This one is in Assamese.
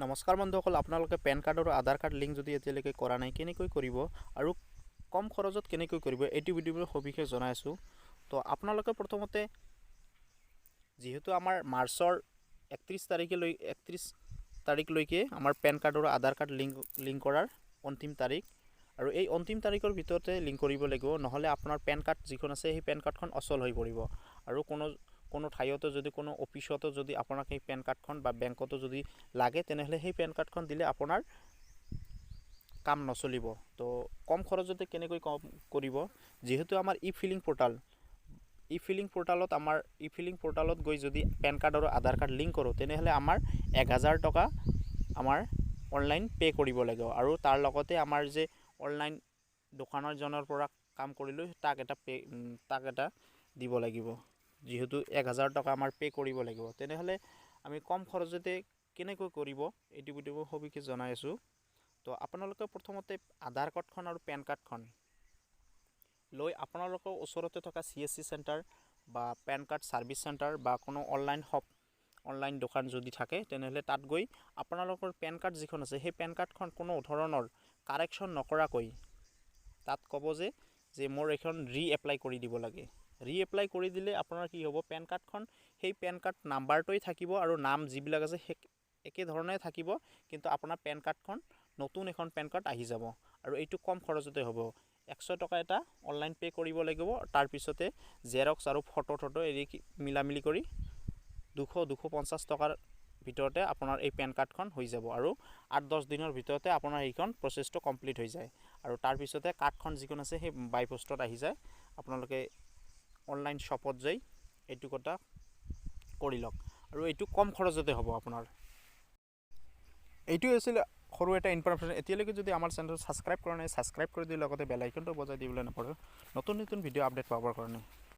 নমস্কাৰ বন্ধুসকল, আপোনালোকে পেন কাৰ্ড আৰু আধাৰ কাৰ্ড লিংক যদি এতিয়ালৈকে কৰা নাই, কেনেকৈ কৰিব আৰু কম খৰচত কেনেকৈ কৰিব, এইটো ভিডিঅ' সবিশেষ জনাই আছোঁ। তো আপোনালোকে প্ৰথমতে যিহেতু আমাৰ মাৰ্চৰ 31 তাৰিখলৈ, 31 তাৰিখলৈকে আমাৰ পেন কাৰ্ড আৰু আধাৰ কাৰ্ড লিংক কৰাৰ অন্তিম তাৰিখ আৰু এই অন্তিম তাৰিখৰ ভিতৰতে লিংক কৰিব লাগিব। নহ'লে আপোনাৰ পেন কাৰ্ড যিখন আছে, সেই পেন কাৰ্ডখন অচল হৈ পৰিব আৰু কোনো কোনো ঠাইতো যদি, কোনো অফিচতো যদি আপোনাক সেই পেন কাৰ্ডখন বা বেংকতো যদি লাগে, তেনেহ'লে সেই পেন কাৰ্ডখন দিলে আপোনাৰ কাম নচলিব। তো কম খৰচতে কেনেকৈ কম কৰিব? যিহেতু আমাৰ ই ফিলিং পৰ্টেলত, আমাৰ ই ফিলিং পৰ্টেলত গৈ যদি পেন কাৰ্ড আৰু আধাৰ কাৰ্ড লিংক কৰোঁ, তেনেহ'লে আমাৰ 1000 টকা আমাৰ অনলাইন পে' কৰিব লাগিব আৰু তাৰ লগতে আমাৰ যে অনলাইন দোকানৰজনৰ পৰা কাম কৰিলোঁ, তাক এটা দিব লাগিব। যিহেতু 1000 টকা আমাৰ পে' কৰিব লাগিব, তেনেহ'লে আমি কম খৰচতে কেনেকৈ কৰিব, এইটো ভিডিঅ' মই সবিশেষ জনাই আছোঁ। তো আপোনালোকে প্ৰথমতে আধাৰ কাৰ্ডখন আৰু পেন কাৰ্ডখন লৈ আপোনালোকৰ ওচৰতে থকা চিএছচি চেণ্টাৰ বা পেন কাৰ্ড ছাৰ্ভিচ চেণ্টাৰ বা কোনো অনলাইন শ্বপ, অনলাইন দোকান যদি থাকে, তেনেহ'লে তাত গৈ আপোনালোকৰ পেন কাৰ্ড যিখন আছে, সেই পেন কাৰ্ডখন কোনো ধৰণৰ কাৰেকশ্যন নকৰাকৈ তাত ক'ব যে মোৰ এইখন ৰি এপ্লাই কৰি দিব লাগে। ৰি এপ্লাই কৰি দিলে আপোনাৰ কি হ'ব? পেন কাৰ্ডখন সেই পেন কাৰ্ড নাম্বাৰটোৱেই থাকিব আৰু নাম যিবিলাক আছে, সেই একেধৰণে থাকিব, কিন্তু আপোনাৰ পেন কাৰ্ডখন নতুন এখন পেন কাৰ্ড আহি যাব। আৰু এইটো কম খৰচতে হ'ব। 100 টকা এটা অনলাইন পে' কৰিব লাগিব। তাৰপিছতে জেৰক্স আৰু ফটো টটো এৰি মিলামিলি কৰি 200, 250 টকাৰ ভিতৰতে আপোনাৰ এই পেন কাৰ্ডখন হৈ যাব আৰু 8-10 দিনৰ ভিতৰতে আপোনাৰ এইখন প্ৰচেছটো কমপ্লিট হৈ যায় আৰু তাৰপিছতে কাৰ্ডখন যিখন আছে, সেই বাই পষ্টত আহি যায়। আপোনালোকে অনলাইন শ্বপত যাই এইটো কথা কৰি লওক আৰু এইটো কম খৰচতে হ'ব আপোনাৰ। এইটোৱে আছিল সৰু এটা ইনফৰমেশ্যন। এতিয়ালৈকে যদি আমাৰ চেনেলটো ছাবস্ক্ৰাইব কৰা নাই, ছাবস্ক্ৰাইব কৰি দি লগতে বেল আইকনটো বজাই দিবলৈ নাপাহৰিব, নতুন নতুন ভিডিঅ' আপডেট পাবৰ কাৰণে।